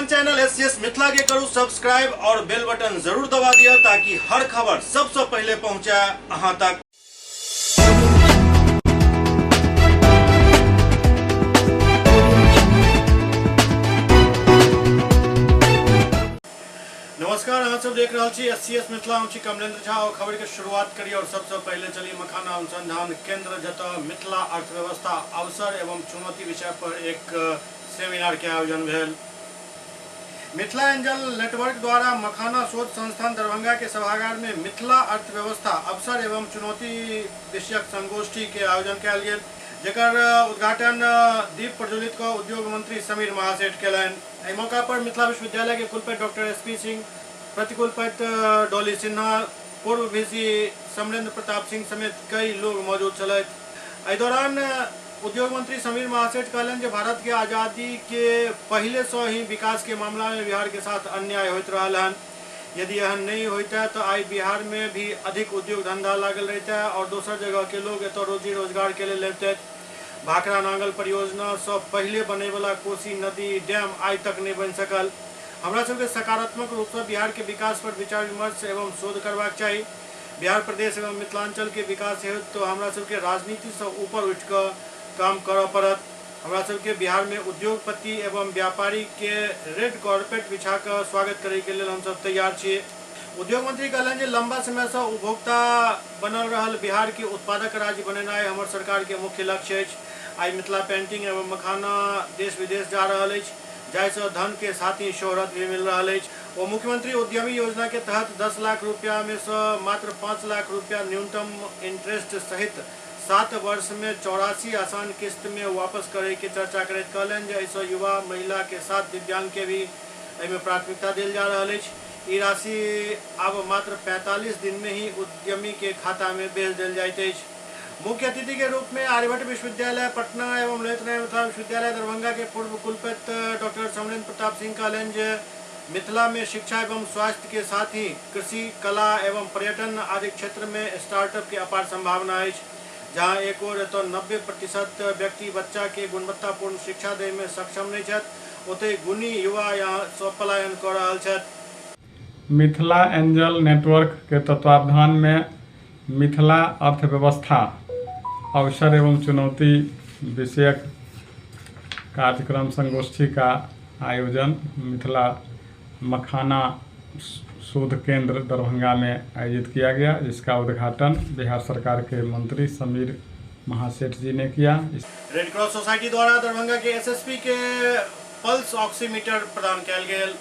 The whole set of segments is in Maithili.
अपन चैनल एससीएस मिथिला के करू सब्सक्राइब और बेल बटन जरूर दबा दिया ताकि हर खबर सबसे पहले पहुंचे अहां तक। नमस्कार, अहाँ सब देख रहल छी एससीएस मिथिला, हम छी कमलेंद्र झा और खबर के शुरुआत करी और सबसे पहले चली मखाना अनुसंधान केंद्र जतऽ मिथिला अर्थव्यवस्था अवसर एवं चुनौती विषय पर एक सेमिनार के आयोजन भेल। मिथिला एंजल नेटवर्क द्वारा मखाना शोध संस्थान दरभंगा के सभागार में मिथिला अर्थव्यवस्था अवसर एवं चुनौती विषयक संगोष्ठी के आयोजन कयल गेल, जेकर उद्घाटन दीप प्रज्वलित कऽ उद्योग मंत्री समीर महासेठ केलनि। एहि मौका पर मिथिला विश्वविद्यालय के कुलपति डॉक्टर एस पी सिंह, प्रतिकुलपति डॉली सिन्हा, पूर्व वीसी समरेंद्र प्रताप सिंह समेत कई लोग मौजूद छलथि। एहि दौरान उद्योग मंत्री समीर महासेठ कहलनि जे भारत के आजादी के पहले से ही विकास के मामला में बिहार के साथ अन्याय होइत रहल हन। यदि एहन नहीं होता तो आई बिहार में भी अधिक उद्योग धंधा लागल रहता और दोसर जगह के लोग एतऽ रोजी रोजगार के लेल अबितथि। भाखड़ा नांगल परियोजना सँ पहिले बनैवला कोसी नदी डैम आइ तक नहि बनि सकल। हमरा सबके सकारात्मक रूप सँ बिहार के विकास पर विचार विमर्श एवं शोध करबाक चाही। बिहार प्रदेश एवं मिथिलांचल के विकास हेतु तो हमरा सबके राजनीति सँ ऊपर उठि कऽ काम करऽ पड़त। हमरा सबके बिहार में उद्योगपति एवं व्यापारी के रेड कॉर्पेट बिछा कऽ स्वागत करै के लेल हमसब तैयार छी। उद्योग मंत्री कहलनि जे लंबा समय सँ उपभोक्ता बनल रहल बिहार के उत्पादक राज्य बनेनाइ हमर सरकार के मुख्य लक्ष्य अछि। आइ मिथिला पेंटिंग एवं मखाना देश विदेश जा रहल अछि, जाहि सँ धन के साथ ही शोहरत भी मिल रहल अछि। ओ मुख्यमंत्री उद्यमी योजना के तहत 10 लाख रुपया में सँ मात्र 5 लाख रुपया न्यूनतम इंटरेस्ट सहित 7 वर्ष में 84 आसान किस्त में वापस करय के चर्चा करैत कहलनि जे एहि सँ युवा, महिला के साथ दिव्यांग के भी एहि में प्राथमिकता देल जा रहल अछि। ई राशि आब मात्र 45 दिन में ही उद्यमी के खाता में भेज देल जाइत अछि। मुख्य अतिथि के रूप में आर्यभट्ट विश्वविद्यालय पटना एवं ललित नारायण मिथिला विश्वविद्यालय दरभंगा के पूर्व कुलपति डॉक्टर समरेंद्र प्रताप सिंह कहलनि जे मिथिला में शिक्षा एवं स्वास्थ्य के साथ ही कृषि, कला एवं पर्यटन आदि क्षेत्र में स्टार्टअप के अपार संभावना अछि। जहां एक ओर एतय 90% व्यक्ति बच्चा के गुणवत्तापूर्ण शिक्षा दै में सक्षम नहि छथि, ओतहि गुणी युवा यहाँ सँ पलायन कऽ रहल छथि। मिथिला एंजल नेटवर्क के तत्वावधान में मिथिला अर्थव्यवस्था अवसर एवं चुनौती विषयक कार्यक्रम संगोष्ठी का आयोजन मिथिला मखाना शोध केंद्र दरभंगा में आयोजित किया गया, जिसका उद्घाटन बिहार सरकार के मंत्री समीर महासेठ जी ने किया। रेड क्रॉस सोसाइटी द्वारा दरभंगा के एसएसपी के पल्स ऑक्सीमीटर प्रदान कयल गेल।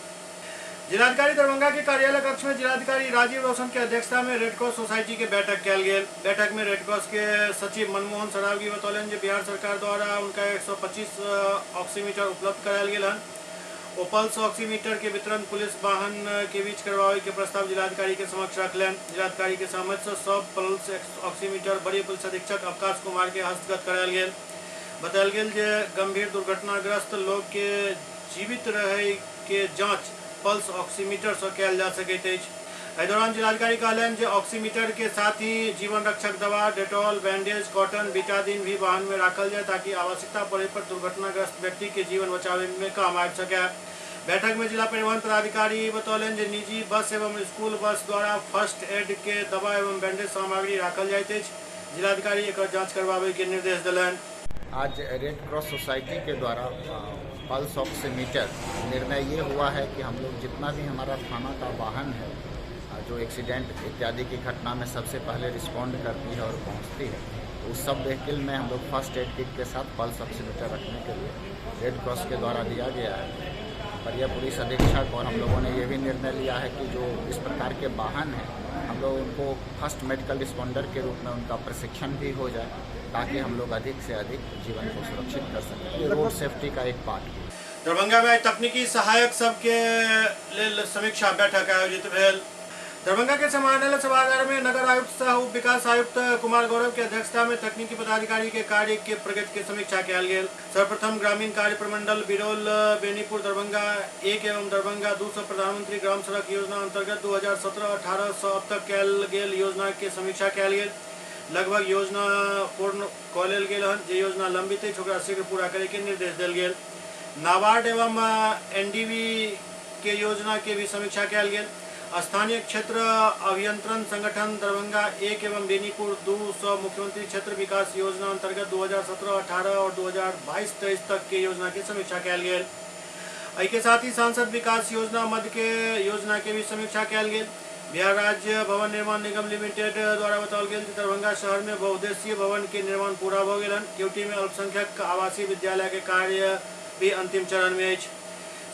जिलाधिकारी दरभंगा के कार्यालय कक्ष में जिलाधिकारी राजीव रोशन के अध्यक्षता में रेड क्रॉस सोसाइटी के बैठक कयल गेल। बैठक में रेड क्रॉस के सचिव मनमोहन सरावगी बतौलनि जे बिहार सरकार द्वारा उनका 125 ऑक्सीमीटर उपलब्ध करायल गेल हन। ओ पल्स ऑक्सीमीटर के वितरण पुलिस वाहन के बीच करवावे के प्रस्ताव जिलाधिकारी के समक्ष रखलनि। जिलाधिकारी के सहमति से सब पल्स ऑक्सीमीटर वरीय पुलिस अधीक्षक अवकाश कुमार के हस्तगत करायल गेल। बतायल गेल जे गंभीर दुर्घटनाग्रस्त लोग के जीवित रहै के जांच पल्स ऑक्सीमीटर से कयल जा सकैत अछि। एहि दौरान जिलाधिकारी कहलनि जे ऑक्सीमीटर के साथ ही जीवन रक्षक दवा, डेटॉल, बैंडेज, कॉटन, बीटाडीन भी वाहन में राखल जाय ताकि आवश्यकता पड़े पर दुर्घटनाग्रस्त व्यक्ति के जीवन बचावे में काम आबि सके। बैठक में जिला परिवहन पदाधिकारी बतौलनि जे निजी बस एवं स्कूल बस द्वारा फर्स्ट एड के दवा एवं बैंडेज सामग्री राखल जाइत अछि। जिलाधिकारी एकर जांच करवावे के निर्देश देलनि। आज रेड क्रॉस सोसाइटी के द्वारा पल्स ऑक्सीमीटर निर्णय ये हुआ है कि हम लोग जितना भी हमारा थाना का वाहन है जो एक्सीडेंट इत्यादि की घटना में सबसे पहले रिस्पॉन्ड करती है और पहुंचती है, तो उस सब व्हीकल में हम लोग फर्स्ट एड किट के साथ पल्स ऑक्सीमीटर रखने के लिए रेड क्रॉस के द्वारा दिया गया है। वरीय पुलिस अधीक्षक और हम लोगों ने ये भी निर्णय लिया है कि जो इस प्रकार के वाहन हैं हम लोग उनको फर्स्ट मेडिकल रिस्पॉन्डर के रूप में उनका प्रशिक्षण भी हो जाए ताकि हम लोग अधिक से अधिक जीवन को सुरक्षित कर सकें। ये रोड सेफ्टी का एक पार्ट है। दरभंगा में तकनीकी सहायक सबके लेल समीक्षा बैठक आयोजित भेल। दरभंगा के समाहरणालय सभागार में नगर आयुक्त सह उप विकास आयुक्त कुमार गौरव के अध्यक्षता में तकनीकी पदाधिकारी के कार्य के प्रगति के समीक्षा कयल गेल। सर्वप्रथम ग्रामीण कार्य प्रमंडल बिरौल बेनीपुर दरभंगा 1 एवं दरभंगा 2 सौ प्रधानमंत्री ग्राम सड़क योजना अंतर्गत 2017-18 सौ अब तक कयल गेल योजना के समीक्षा कयल गेल। लगभग योजना पूर्ण कऽ लेल गेल हन, जे योजना लंबित अछि ओकरा शीघ्र पूरा करे के निर्देश देल गेल। नाबार्ड एवं एनडीबी के योजना के भी समीक्षा कयल गेल। स्थानीय क्षेत्र अभियंत्रण संगठन दरभंगा 1 एवं बेनीपुर 2 सँ मुख्यमंत्री क्षेत्र विकास योजना अंतर्गत 2017-18 और 2022-23 तक के योजना के समीक्षा कयल गेल। एहि के साथ ही सांसद विकास योजना मध्य के योजना के भी समीक्षा कयल गेल। बिहार राज्य भवन निर्माण निगम लिमिटेड द्वारा बताओल गेल जे दरभंगा शहर में बहुउद्देशीय भवन के निर्माण पूरा भ गेल हन। केवटी में अल्पसंख्यक आवासीय विद्यालय के कार्य भी अंतिम चरण में अछि।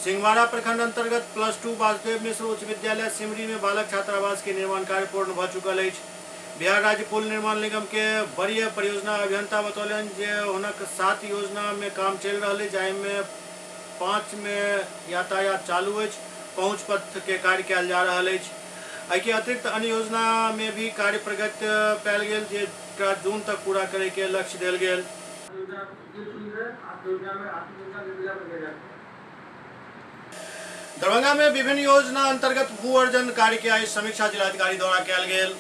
सिंहवाड़ा प्रखंड अंतर्गत +2 वासुदेव मिश्र उच्च विद्यालय सिमरी में बालक छात्रावास के निर्माण कार्य पूर्ण भ चुकल अछि। बिहार राज्य पुल निर्माण निगम के वरीय परियोजना अभियंता बतौलनि जे हुनक 7 योजना में काम चलि रहल अछि, जाहि में 5 में यातायात चालू अछि, पहुंच पथ के कार्य कयल जा रहल अछि। एहि के अतिरिक्त अन्य योजना में भी कार्य प्रगति पायल गेल, जेकरा जून तक पूरा करे के लक्ष्य देल गेल। दरभंगा में विभिन्न योजना अंतर्गत भू अर्जन कार्य के आई समीक्षा जिलाधिकारी द्वारा कयल गेल।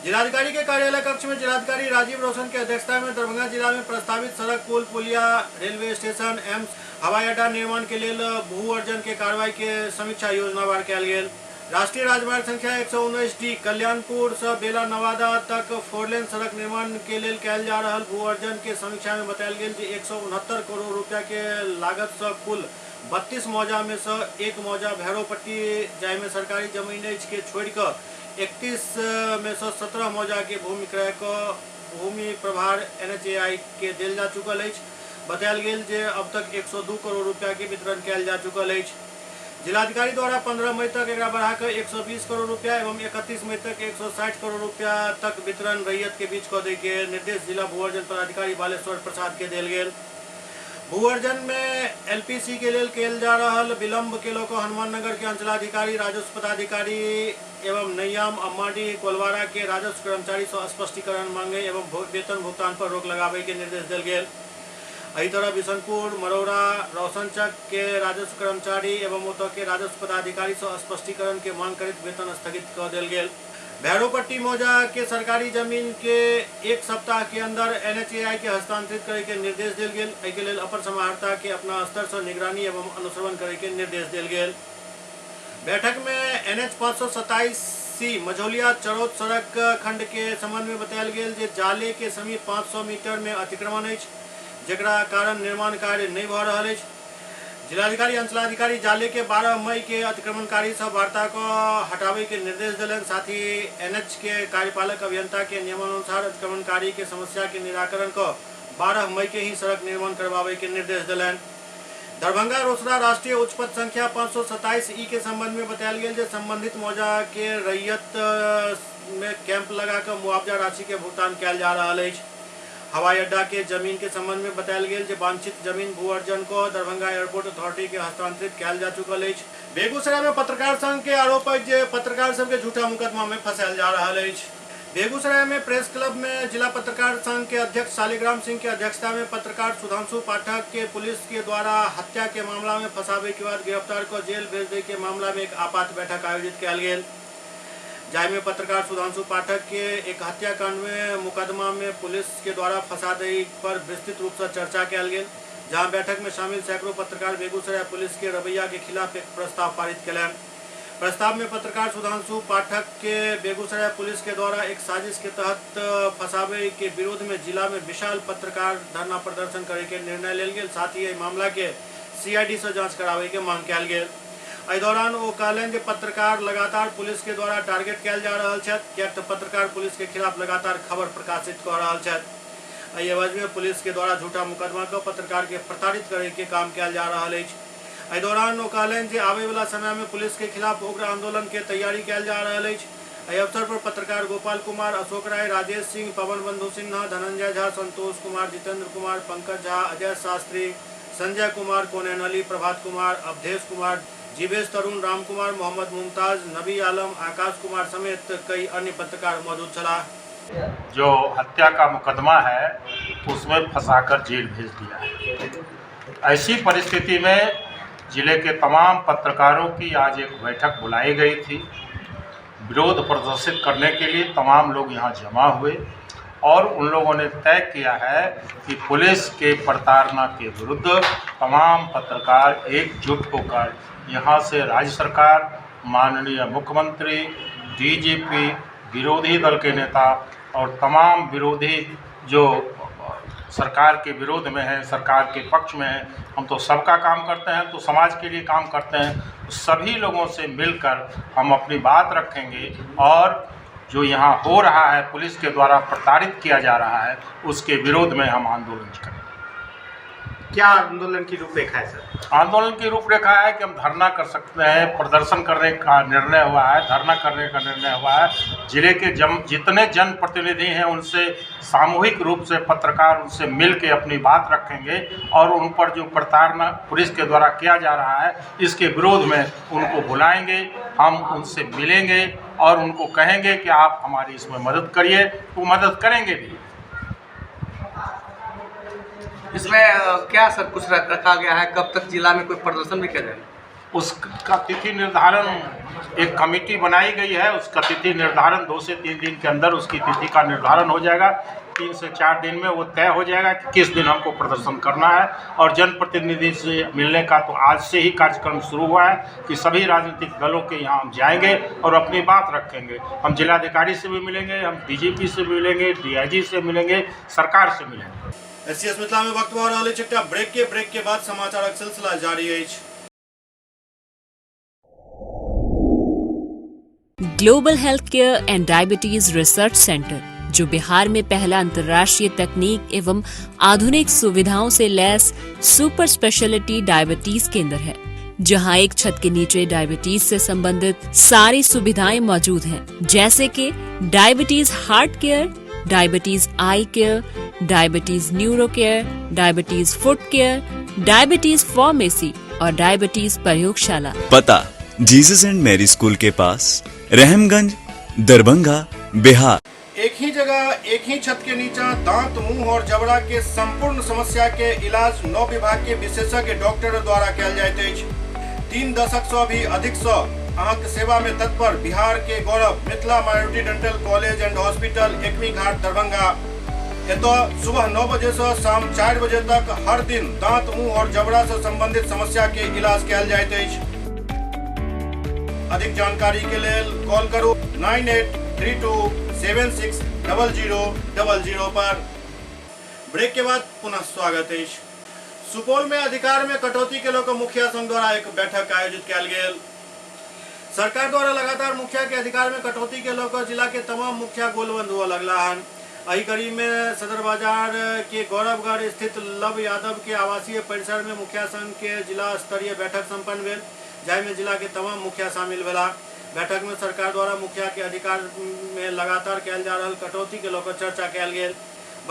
जिलाधिकारी के कार्यालय कक्ष में जिलाधिकारी राजीव रोशन के अध्यक्षता में दरभंगा जिला में प्रस्तावित सड़क, पुल, पुलिया, रेलवे स्टेशन, एम्स, हवाई अड्डा निर्माण के लेल भू अर्जन के कार्रवाई के समीक्षा योजनावार कयल गेल। राष्ट्रीय राजमार्ग संख्या 119 डी कल्याणपुर से बेला नवादा तक फोरलेन सड़क निर्माण के लेल कयल जा रहल भू अर्जन के समीक्षा में बतायल गेल जे 169 करोड़ रुपया के लागत से कुल 32 मौजा में से 1 मौजा भैरवपट्टी जाहि में सरकारी जमीन अछि के छोड़ि कऽ 31 में से 17 मौजा के भूमि क्रय कऽ भूमि प्रभार एनएचएआई के देल जा चुकल अछि। बतायल गेल जे अब तक 102 करोड़ रुपया के वितरण कयल जा चुकल अछि। जिलाधिकारी द्वारा 15 मई तक एकरा बढ़ाकर 120 करोड़ रुपया एवं 31 मई तक 160 करोड़ रुपया तक वितरण रैयत के बीच कऽ दै के निर्देश जिला भू अर्जन पदाधिकारी बालेश्वर प्रसाद के देल गेल। भू अर्जन में एलपीसी के लेल कयल जा रहल विलंब के लऽ कऽ हनुमाननगर के अंचलाधिकारी, राजस्व पदाधिकारी एवं नैयाम, अम्माडी, कोलवाड़ा के राजस्व कर्मचारी सँ स्पष्टीकरण मांगे एवं वेतन भुगतान पर रोक लगाबे के निर्देश देल गेल। एहि तरह बिशनपुर, मरौरा, रोशनचक के राजस्व कर्मचारी एवं ओतऽ के राजस्व पदाधिकारी सँ स्पष्टीकरण के मांग करैत वेतन स्थगित कऽ देल गेल। भैरवपट्टी मौजा के सरकारी जमीन के 1 सप्ताह के अंदर एनएचएआई के हस्तांतरित करे के निर्देश देल गेल। एहि के लेल अपर समाहर्ता के अपना स्तर सँ निगरानी एवं अनुश्रवण करे के निर्देश देल गेल। बैठक में एनएच 527 सी मझौलिया चरौत सड़क खंड के संबंध में बतायल गेल जे जाले के समीप 500 मीटर में अतिक्रमण अछि, जेकरा कारण निर्माण कार्य नहीं भऽ रहल अछि। जिलाधिकारी अंचलाधिकारी जाले के 12 मई के अतिक्रमणकारी से वार्ता को हटावे के निर्देश देलनि। साथ ही एनएच के कार्यपालक अभियंता के नियमानुसार अतिक्रमणकारी के समस्या के निराकरण क 12 मई के ही सड़क निर्माण करवावे के निर्देश देलनि। दरभंगा रोसड़ा राष्ट्रीय उच्च पथ संख्या 527 ई के संबंध में बतायल गेल जे संबंधित मौजा के रैयत में कैंप लगा कऽ मुआवजा राशि के भुगतान कयल जा रहल अछि। हवाई अड्डा के जमीन के संबंध में बतायल गेल जे वांछित जमीन भू अर्जन कऽ दरभंगा एयरपोर्ट अथॉरिटी के हस्तांतरित कयल जा चुकल अछि। बेगूसराय में पत्रकार संघ के आरोप अछि जे पत्रकार सबके झूठा मुकदमा में फंसायल जा रहल अछि। बेगूसराय में प्रेस क्लब में जिला पत्रकार संघ के अध्यक्ष शालिग्राम सिंह के अध्यक्षता में पत्रकार सुधांशु पाठक के पुलिस के द्वारा हत्या के मामला में फंसाबे के बाद गिरफ्तार कऽ जेल भेज दै के मामला में एक आपात बैठक आयोजित कयल गेल, जाहि में पत्रकार सुधांशु पाठक के एक हत्याकांड में मुकदमा में पुलिस के द्वारा फंसा दै पर विस्तृत रूप से चर्चा कयल गेल, जहां बैठक में शामिल सैकड़ों पत्रकार बेगूसराय पुलिस के रवैया के खिलाफ एक प्रस्ताव पारित कयलनि। प्रस्ताव में पत्रकार सुधांशु पाठक के बेगूसराय पुलिस के द्वारा एक साजिश के तहत फंसावे के विरोध में जिला में विशाल पत्रकार धरना प्रदर्शन करे के निर्णय लेल गेल। साथ ही एहि मामला के सीआईडी से जांच करावे के मांग कयल गेल। एहि दौरान ओ कहलनि जे पत्रकार लगातार पुलिस के द्वारा टारगेट कयल जा रहल छथि, किएक तऽ पत्रकार पुलिस के खिलाफ लगातार खबर प्रकाशित कऽ रहल छथि। एहि एवज में पुलिस के द्वारा झूठा मुकदमा कऽ पत्रकार के प्रताड़ित करे के काम कयल जा रहल अछि। एहि दौरान ओ कहलनि जे आबयवला समय में पुलिस के खिलाफ उग्र आंदोलन के तैयारी कयल जा रहल अछि। एहि अवसर पर पत्रकार गोपाल कुमार, अशोक राय, राजेश सिंह, पवन बंधु सिन्हा, धनंजय झा, संतोष कुमार, जितेंद्र कुमार, पंकज झा, अजय शास्त्री, संजय कुमार, कोनैन अली, प्रभात कुमार, अवधेश कुमार, जीवेश तरुण, राम कुमार, मोहम्मद मुमताज, नबी आलम, आकाश कुमार समेत कई अन्य पत्रकार मौजूद छलाह। जो हत्या का मुकदमा है उसमें फंसाकर जेल भेज दिया है। ऐसी परिस्थिति में जिले के तमाम पत्रकारों की आज एक बैठक बुलाई गई थी। विरोध प्रदर्शित करने के लिए तमाम लोग यहाँ जमा हुए और उन लोगों ने तय किया है कि पुलिस के प्रताड़ना के विरुद्ध तमाम पत्रकार एकजुट होकर यहाँ से राज्य सरकार, माननीय मुख्यमंत्री, डीजीपी, विरोधी दल के नेता और तमाम विरोधी जो सरकार के विरोध में हैं, सरकार के पक्ष में हैं, हम तो सबका काम करते हैं, तो समाज के लिए काम करते हैं, सभी लोगों से मिलकर हम अपनी बात रखेंगे और जो यहाँ हो रहा है, पुलिस के द्वारा प्रताड़ित किया जा रहा है, उसके विरोध में हम आंदोलन करेंगे। क्या आंदोलन की रूपरेखा है सर? आंदोलन की रूपरेखा है कि हम धरना कर सकते हैं, प्रदर्शन करने का निर्णय हुआ है, धरना करने का निर्णय हुआ है। जिले के जितने जनप्रतिनिधि हैं उनसे सामूहिक रूप से पत्रकार उनसे मिल के अपनी बात रखेंगे और उन पर जो प्रताड़ना पुलिस के द्वारा किया जा रहा है इसके विरोध में उनको बुलाएंगे, हम उनसे मिलेंगे और उनको कहेंगे कि आप हमारी इसमें मदद करिए, वो मदद करेंगे भी। इसमें क्या सर कुछ रखा गया है, कब तक जिला में कोई प्रदर्शन भी किया जाएगा? उसका तिथि निर्धारण एक कमेटी बनाई गई है, उसका तिथि निर्धारण 2 से 3 दिन के अंदर उसकी तिथि का निर्धारण हो जाएगा। 3 से 4 दिन में वो तय हो जाएगा कि किस दिन हमको प्रदर्शन करना है। और जनप्रतिनिधि से मिलने का तो आज से ही कार्यक्रम शुरू हुआ है कि सभी राजनीतिक दलों के यहाँ हम जाएंगे और अपनी बात रखेंगे। हम जिलाधिकारी से भी मिलेंगे, हम डीजीपी से भी मिलेंगे, डीआईजी से मिलेंगे, सरकार से मिलेंगे। एससीएस मिथिला में वक्त भऽ रहल अछि एकटा ब्रेक के बाद समाचारक सिलसिला जारी अछि। Global health care and diabetes research centre, जो बिहार में पहला अंतर्राष्ट्रीय तकनीक एवं आधुनिक सुविधाओं से लैस सुपर स्पेशलिटी डायबिटीज केंद्र है, जहां एक छत के नीचे डायबिटीज से संबंधित सारी सुविधाएं मौजूद हैं, जैसे कि diabetes heart care, diabetes eye care, diabetes neuro care, diabetes foot care, diabetes pharmacy और डायबिटीज प्रयोगशाला। पता जीसस एंड मैरी स्कूल के पास, रहमगंज, दरभंगा, बिहार। एक ही जगह एक ही छत के नीचा दांत, मुंह और जबड़ा के संपूर्ण समस्या के इलाज 9 विभाग के विशेषज्ञ डॉक्टर द्वारा कयल जाइत अछि। 3 दशक से भी अधिक से अहाँके सेवा में तत्पर बिहार के गौरव Mithila minority dental college and hospital, Ekmi Ghat, Darbhanga. एतऽ सुबह 9 बजे से शाम 4 बजे तक हर दिन दांत, मुंह और जबड़ा से संबंधित समस्या के इलाज कयल जाइत अछि। अधिक जानकारी के लेल कॉल करू 983276 0000 पर। ब्रेक के बाद पुनः स्वागत अछि। सुपौल में अधिकार में कटौती के लऽ मुखिया संघ द्वारा एक बैठक आयोजित कयल गेल। सरकार द्वारा लगातार मुखिया के अधिकार में कटौती के लऽ जिला के तमाम मुखिया गोलबंद हुआ लगला हन। एहि कड़ी में सदर बाजार के गौरवगढ़ स्थित लव यादव के आवासीय परिसर में मुखिया संघ के जिला स्तरीय बैठक संपन्न भेल, जाहिमे जिला के तमाम मुखिया शामिल भेला। बैठक में सरकार द्वारा मुखिया के अधिकार में लगातार कयल जा रहल कटौती के लऽ चर्चा कयल गेल।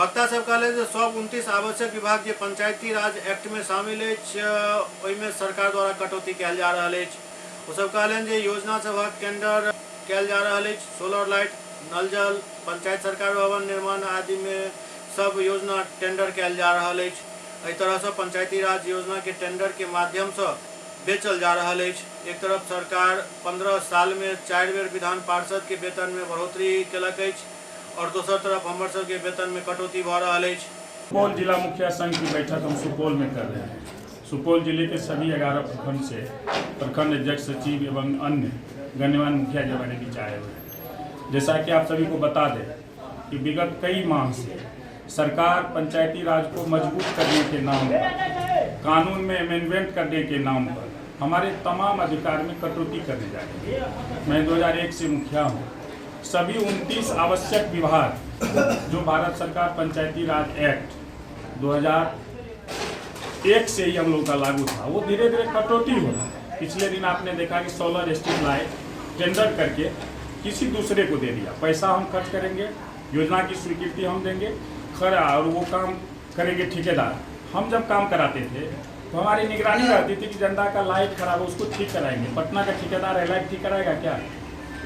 वक्ता सब कहलनि जे सब 29 आवश्यक विभाग जे पंचायती राज एक्ट में शामिल अछि ओहिमे सरकार द्वारा कटौती कयल जा रहल अछि। ओ सब कहलनि जे योजना सभक टेंडर कयल जा रहल अछि। सोलर लाइट, नल जल, पंचायत सरकार भवन निर्माण आदि में सब योजना टेंडर कयल जा रहल अछि। एहि तरहसँ पंचायती राज योजना के टेंडर के माध्यमसँ बेचल जा रहल अछि। एक तरफ सरकार 15 साल में 4 बेर विधान पार्षद के वेतन में बढ़ोतरी केलक अछि और दोसर तरफ हमर सबके वेतन में कटौती भऽ रहल अछि। सुपौल जिला मुखिया संघ की बैठक हम सुपौल में कर रहे हैं। सुपौल जिले के सभी 11 प्रखंड से प्रखंड अध्यक्ष, सचिव एवं अन्य गण्यमान्य मुखिया जी हमारे बीच आए हुए हैं। जैसा कि आप सभी को बता दें कि विगत कई माह से सरकार पंचायती राज को मजबूत करने के नाम पर, कानून में अमेंडमेंट करने के नाम पर हमारे तमाम अधिकार में कटौती करने जा रही है। मैं 2001 से मुखिया हूँ। सभी 29 आवश्यक विभाग जो भारत सरकार पंचायती राज एक्ट 2001 से ही हम लोग का लागू था, वो धीरे धीरे कटौती हो रहा है। पिछले दिन आपने देखा कि सोलर स्ट्रीट लाइट टेंडर करके किसी दूसरे को दे दिया। पैसा हम खर्च करेंगे, योजना की स्वीकृति हम देंगे, खरा और वो काम करेंगे ठेकेदार। हम जब काम कराते थे तो हमारी निगरानी रहती थी कि जनता का लाइट खराब है उसको ठीक कराएंगे। पटना का ठेकेदार है, लाइट ठीक कराएगा क्या?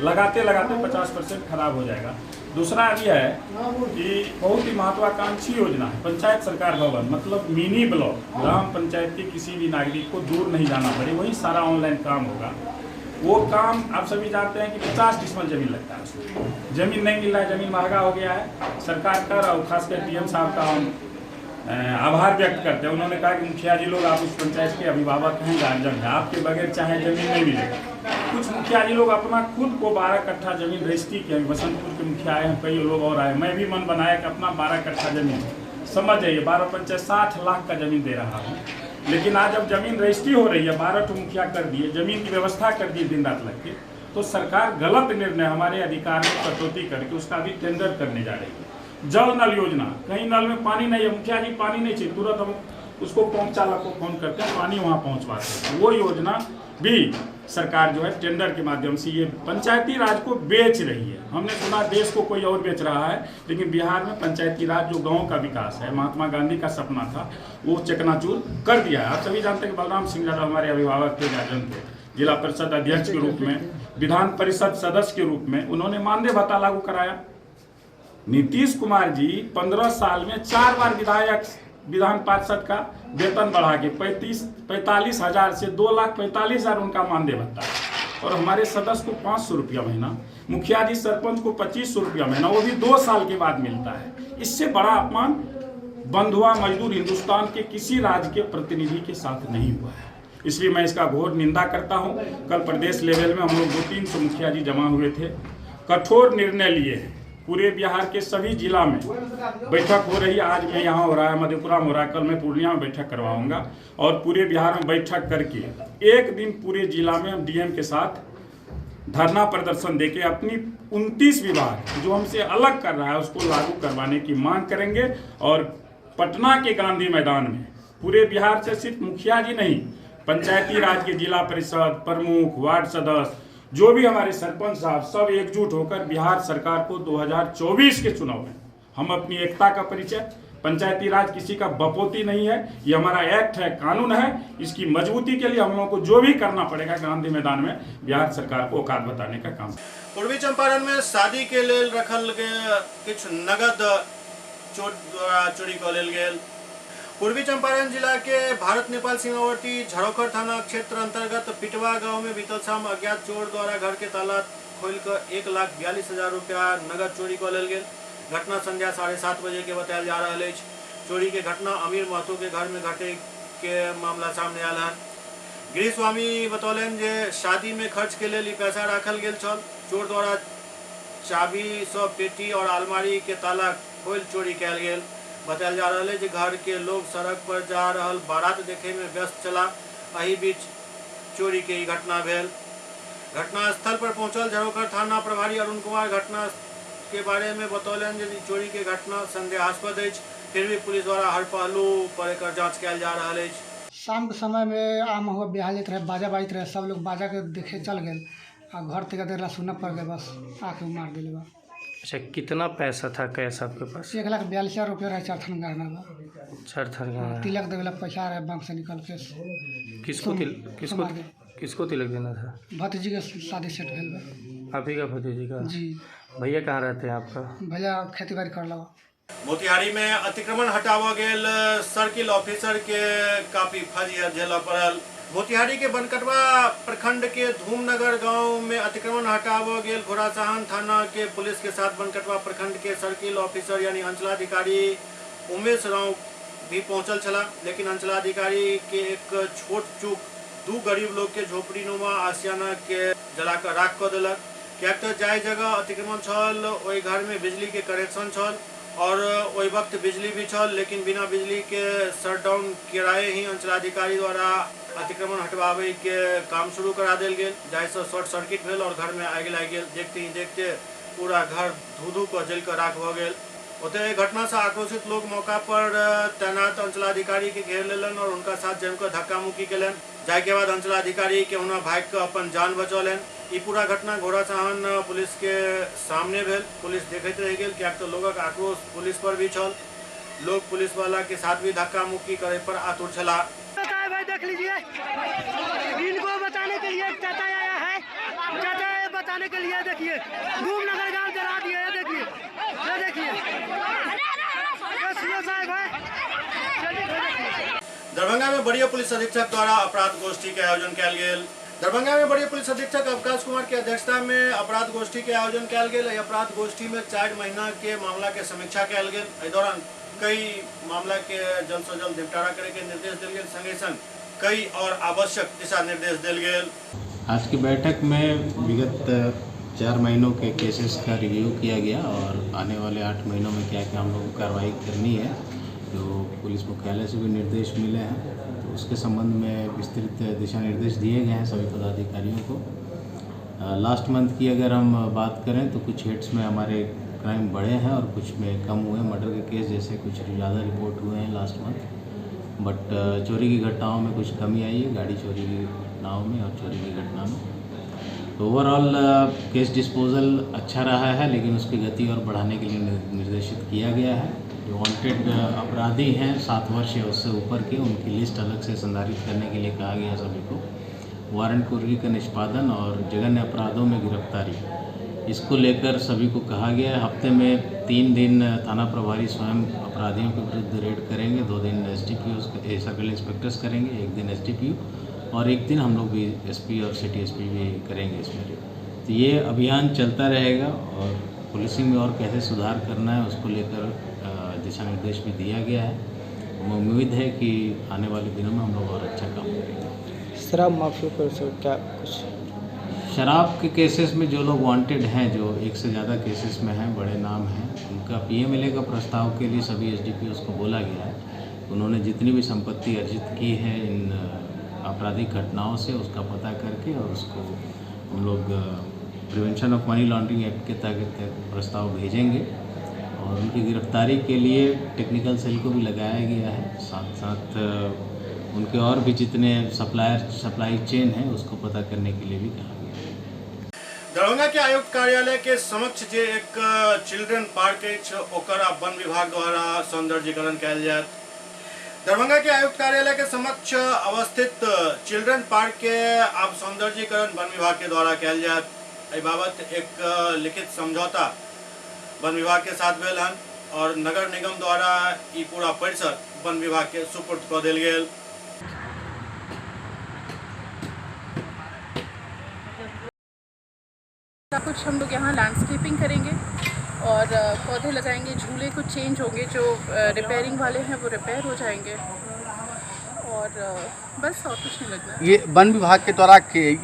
लगाते लगाते 50% खराब हो जाएगा। दूसरा यह है कि बहुत ही महत्वाकांक्षी योजना है पंचायत सरकार भवन, मतलब मिनी ब्लॉक, ग्राम पंचायत के किसी भी नागरिक को दूर नहीं जाना पड़े, वही सारा ऑनलाइन काम होगा। वो काम आप सभी जानते हैं कि 50 डिसमल जमीन लगता है, उसमें जमीन नहीं मिल रहा है, जमीन महंगा हो गया है। सरकार का और खासकर डीएम साहब का हम आभार व्यक्त करते हैं। उन्होंने कहा कि मुखिया जी लोग आप उस पंचायत के अभिभावक हैं, गार्जियन हैं, आपके बगैर चाहे ज़मीन नहीं मिलेगा। कुछ मुखिया जी लोग अपना खुद को 12 कट्ठा ज़मीन रजिस्ट्री किए। बसंतपुर के मुखिया आए हैं, कई लोग और आए, मैं भी मन बनाया कि अपना 12 कट्ठा ज़मीन, समझ जाइए 12 पंचायत 60 लाख का ज़मीन दे रहा हूँ। लेकिन आज जब ज़मीन रजिस्ट्री हो रही है, 12 ठो मुखिया कर दिए, ज़मीन की व्यवस्था कर दी दिन रात लग के, तो सरकार गलत निर्णय हमारे अधिकार में कटौती करके उसका भी टेंडर करने जा रही है। जल नल योजना, कहीं नल में पानी नहीं है, मुखिया जी पानी नहीं चाहिए, तुरंत हम उसको पंप चालक को फोन करते हैं, पानी वहाँ पहुँचवाते हैं। वो योजना भी सरकार जो है टेंडर के माध्यम से ये पंचायती राज को बेच रही है। हमने सुना देश को कोई और बेच रहा है, लेकिन बिहार में पंचायती राज जो गांव का विकास है, महात्मा गांधी का सपना था, वो चकनाचूर कर दिया है। आप सभी जानते हैं कि बलराम सिंह यादव हमारे अभिभावक थे, गार्जियन थे, जिला परिषद अध्यक्ष के रूप में, विधान परिषद सदस्य के रूप में उन्होंने मानदेय भत्ता लागू कराया। नीतीश कुमार जी 15 साल में 4 बार विधायक विधान पार्षद का वेतन बढ़ा के 45 हज़ार से 2,45,000 उनका मानदेय भत्ता, और हमारे सदस्य को 500 रुपया महीना, मुखिया जी सरपंच को 2500 रुपया महीना, वो भी 2 साल के बाद मिलता है। इससे बड़ा अपमान बंधुआ मजदूर हिंदुस्तान के किसी राज्य के प्रतिनिधि के साथ नहीं हुआ है। इसलिए मैं इसका घोर निंदा करता हूँ। कल प्रदेश लेवल में हम लोग 200-300 मुखिया जी जमा हुए थे, कठोर निर्णय लिए हैं। पूरे बिहार के सभी जिला में बैठक हो रही है, आज मैं यहाँ हो रहा है, मधेपुरा में हो रहा है, कल मैं पूर्णिया में बैठक करवाऊंगा। और पूरे बिहार में बैठक करके एक दिन पूरे जिला में हम डीएम के साथ धरना प्रदर्शन देके अपनी 29 विभाग जो हमसे अलग कर रहा है उसको लागू करवाने की मांग करेंगे। और पटना के गांधी मैदान में पूरे बिहार से सिर्फ मुखिया जी नहीं, पंचायती राज के जिला परिषद प्रमुख, वार्ड सदस्य, जो भी हमारे सरपंच साहब, सब एकजुट होकर बिहार सरकार को 2024 के चुनाव में हम अपनी एकता का परिचय, पंचायती राज किसी का बपोती नहीं है, ये हमारा एक्ट है, कानून है, इसकी मजबूती के लिए हम लोगों को जो भी करना पड़ेगा गांधी मैदान में बिहार सरकार को औकात बताने का काम। पूर्वी चंपारण में शादी के लेल रखल किछु नगद चोर द्वारा चोरी कऽ लेल गेल। पूर्वी चंपारण जिला के भारत नेपाल सीमावर्ती झरोखर थाना क्षेत्र अंतर्गत पिटवा गांव में बीतल शाम अज्ञात चोर द्वारा घर के ताला खोलकर 1,42,000 रुपया नगद चोरी कऽ लेल गेल। घटना संध्या 7:30 बजे के बतायल जा रहा अछि। चोरी के घटना अमीर महतो के घर में घटे के मामला सामने आयल हन। गृहस्वामी बतौलनि जे शादी में खर्च के लेल ई पैसा राखल गेल छल। चोर द्वारा चाबी सँ पेटी और अलमारी के ताला खोलि चोरी कयल गेल। बतायल जा रहा है जे घर के लोग सड़क पर जा रहल बारात देखे में व्यस्त छला, एहि बीच चोरी के ई घटना भेल। घटनास्थल पर पहुंचल झरोखर थाना प्रभारी अरुण कुमार घटना के बारे में बतौलनि जे चोरी के घटना संदेहास्पद अछि, फिर भी पुलिस द्वारा हर पहलू पर एकर जांच कयल जा रहल अछि। शाम के समय में आम हुआ बिहार लेते रहे, बाजा बाजते रहे, सब लोग बाजा के देखे चल गए आ घर तक देर सुनना पड़ गए, बस आके मार दिले बा। अच्छा, कितना पैसा था कैश आपके पास? 1,42,000 रुपया रहे, 4 थान गहना बा। 4 थान गहना। तिलक देवेला पैसा रहे बैंक से निकल के। किसको किसको किसको तिलक देना था? भतीजी के शादी सेट भेल बा। आप ही का भतीजी का? जी। भैया कहाँ रहते हैं आपका? भैया खेती बाड़ी कर लगा। मोतिहारी में अतिक्रमण हटावा गेल सर्किल ऑफिसर के काफी फजीहत झेलऽ पड़ल। मोतिहारी के बनकटवा प्रखंड के धूमनगर गांव में अतिक्रमण हटावा गेल घोड़ासहान थाना के पुलिस के साथ बनकटवा प्रखंड के सर्किल ऑफिसर यानी अंचलाधिकारी उमेश राव भी पहुंचल छला, लेकिन अंचलाधिकारी के एक छोट चूक 2 गरीब लोग के झोपड़ीनुमा आशियाना के जलाकर राख कऽ देलक। किएक तऽ जाहि जगह अतिक्रमण छल ओहि घर में बिजली के कनेक्शन छल और ओहि वक्त बिजली भी छल, लेकिन बिना बिजली के शटडाउन किराए ही अंचलाधिकारी द्वारा अतिक्रमण हटवावे के काम शुरू करा देल गेल, जाहिसँ शॉर्ट सर्किट भेल और घर में आगि लागि गेल। देखते ही देखते पूरा घर धू धू कऽ जलि कऽ राख भऽ गेल। ओतहि घटनासँ आक्रोशित लोग मौका पर तैनात अंचलाधिकारी के घेर लेलनि और उनका साथ जमिकऽ धक्का मुक्की केलनि, जाहिके बाद अंचलाधिकारी के हुना भागि कऽ अपन जान बचौलनि। ई पूरा घटना घोड़ासहान पुलिस के सामने भेल। पुलिस देखैत रहि गेल, किएक तऽ लोगक आक्रोश पुलिस पर भी छल। लोग पुलिस वाला के साथ भी धक्का मुक्की करे पर आतुर छला। भाई देख लीजिए, इनको बचाने के लिए चाचा आया है, चाचा बचाने के लिए देखिए धूमनगर गांव जला दिए। देखिए ये देखिए साहब है। दरभंगा में वरीय पुलिस अधीक्षक द्वारा अपराध गोष्ठी के आयोजन कयल गेल। दरभंगा में वरीय पुलिस अधीक्षक अवकाश कुमार के अध्यक्षता में अपराध गोष्ठी के आयोजन कयल गेल। एहि अपराध गोष्ठी में 4 महीना के मामला के समीक्षा कयल गेल। एहि दौरान कई मामला के जल्द से जल्द निपटारा करे के निर्देश देल गेल, संगे संग कई और आवश्यक दिशा निर्देश देल गेल। आज की बैठक में विगत 4 महीनों के केसेस का रिव्यू किया गया और आने वाले 8 महीनों में क्या क्या हम लोग को कार्रवाई करनी है, जो पुलिस मुख्यालय से भी निर्देश मिले हैं तो उसके संबंध में विस्तृत दिशा निर्देश दिए गए हैं सभी पदाधिकारियों को। लास्ट मंथ की अगर हम बात करें तो कुछ हेड्स में हमारे क्राइम बढ़े हैं और कुछ में कम हुए हैं। मर्डर के केस जैसे कुछ ज़्यादा रिपोर्ट हुए हैं लास्ट मंथ, बट चोरी की घटनाओं में कुछ कमी आई है, गाड़ी चोरी की घटनाओं में और चोरी की घटना में। तो ओवरऑल केस डिस्पोजल अच्छा रहा है, लेकिन उसकी गति और बढ़ाने के लिए निर्देशित किया गया है। जो वांटेड अपराधी हैं 7 वर्ष या उससे ऊपर के, उनकी लिस्ट अलग से संधारित करने के लिए कहा गया सभी को। वारंट कुर्की का निष्पादन और जघन्य अपराधों में गिरफ्तारी, इसको लेकर सभी को कहा गया है। हफ्ते में 3 दिन थाना प्रभारी स्वयं अपराधियों के विरुद्ध रेड करेंगे, 2 दिन एसडीपीओ सर्कल इंस्पेक्टर्स करेंगे, 1 दिन एसडीपीओ और 1 दिन हम लोग भी एसपी और सिटी एसपी भी करेंगे इसमें रेड। तो ये अभियान चलता रहेगा और पुलिसिंग में और कैसे सुधार करना है उसको लेकर दिशा निर्देश भी दिया गया है। उम्मीद है कि आने वाले दिनों में हम लोग और अच्छा काम करेंगे। शराब माफिया पर सर क्या कुछ? शराब के केसेस में जो लोग वांटेड हैं, जो 1 से ज़्यादा केसेस में हैं, बड़े नाम हैं, उनका पीएमएलए का प्रस्ताव के लिए सभी एसडीपीओ को बोला गया है। उन्होंने जितनी भी संपत्ति अर्जित की है इन आपराधिक घटनाओं से, उसका पता करके और उसको हम लोग prevention of money laundering act के तहत प्रस्ताव भेजेंगे और उनकी गिरफ्तारी के लिए टेक्निकल सेल को भी लगाया गया है। साथ साथ उनके और भी जितने सप्लाई चेन है उसको पता करने के लिए भी कहा गया है। दरभंगा के आयुक्त कार्यालय के समक्ष जे एक चिल्ड्रन पार्क अछि, ओकर वन विभाग द्वारा सौंदर्यीकरण कयल जायत। दरभंगा के आयुक्त कार्यालय के समक्ष अवस्थित चिल्ड्रन पार्क के आब सौंदर्यीकरण वन विभाग के द्वारा कयल जायत। एहि बाबत एक लिखित समझौता वन विभाग के साथ भेल हन और नगर निगम द्वारा ई पूरा परिसर वन विभाग के सुपुर्द कऽ देल गेल। कुछ हम लोग यहाँ लैंडस्केपिंग करेंगे और पौधे लगाएंगे, झूले कुछ चेंज होंगे, जो रिपेयरिंग वाले हैं वो रिपेयर हो जाएंगे और बस और कुछ नहीं लगना। ये वन विभाग के द्वारा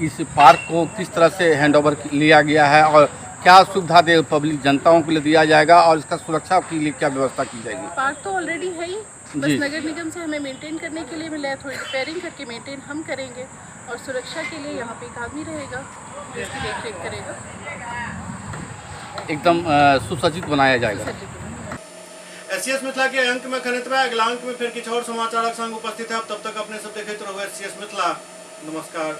इस पार्क को किस तरह से हैंडओवर लिया गया है और क्या सुविधा दे पब्लिक जनताओं के लिए दिया जाएगा और इसका सुरक्षा के लिए क्या व्यवस्था की जाएगी? पार्क तो ऑलरेडी है ही, बस नगर निगम से हमें मेंटेन करने के लिए मिला है, थोड़ी रिपेयरिंग करके मेंटेन हम करेंगे और सुरक्षा के लिए यहाँ पे एक आदमी रहेगा जो इसकी देख रेख करेगा। एकदम सुसज्जित बनाया जाएगा। एससीएस मिथिला के अंक में खनितबा, अगला अंक में फिर किछु और समाचारक संग उपस्थित है। तब तक अपने सब देखैत रहू एससीएस मिथिला। नमस्कार।